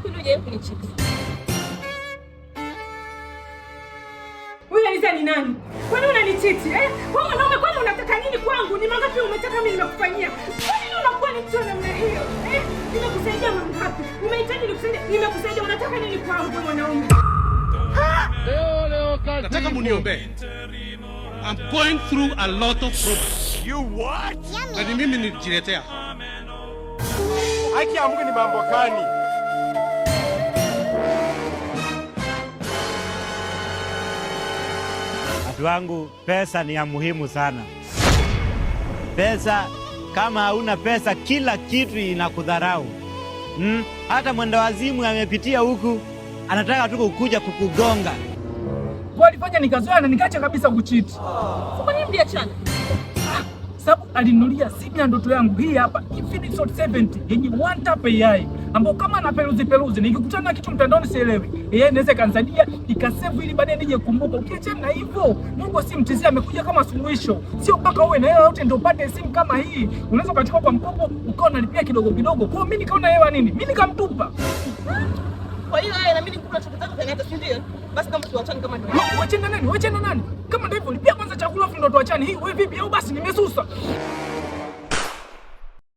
Kwani hujawahi kunichiti? Huyu Eliza ni nani? Kwani unanichiti eh? Wewe mwanaume, kwani unataka nini kwangu? Ni mangapi umetaka mimi nimekufanyia? Kwa nini unakuwa ni mtu wa namna hiyo? Eh? Nimekusaidia mangapi? Umehitaji nikusaidie? Nimekusaidia, unataka nini kwangu wewe mwanaume? Nataka muniombee. I'm going through a lot of problems. You what? Na ni mimi nilijiletea. Haki ya Mungu ni mambo gani? Watu wangu, pesa ni ya muhimu sana. Pesa, kama hauna pesa, kila kitu inakudharau. Hata mwendawazimu amepitia huku, anataka tu kukuja kukugonga. Kwa alifanya nikazoea na nikaacha kabisa kuchiti. Kwa nini mliachana? Sababu alinunulia simu ya ndoto yangu hii hapa Infinix Hot 70 yenye one tap AI, ambao kama na peruzi peruzi, nikikutana na kitu mtandaoni sielewi, AI inaweza ikanisaidia ikasave ili baadaye nije kukumbuka. Ukiachana na hivyo, Mungu si mtizia, amekuja kama suluhisho. Sio mpaka uwe na hela yote ndio upate simu kama hii. Unaweza ukachukua kwa mkopo ukawa unalipia kidogo kidogo. Kwa hiyo mimi nikaona hela nini, mimi nikamtupa. Kwa hiyo wewe na mimi nikula chakula chako kaniacha, si ndio? Basi kama tuachane kama ndio. Wachana nani? Wachana nani? Kama ndio hivyo, lipia kwanza chakula afu ndo tuachane. Hii wewe vipi? Au basi nimesusa.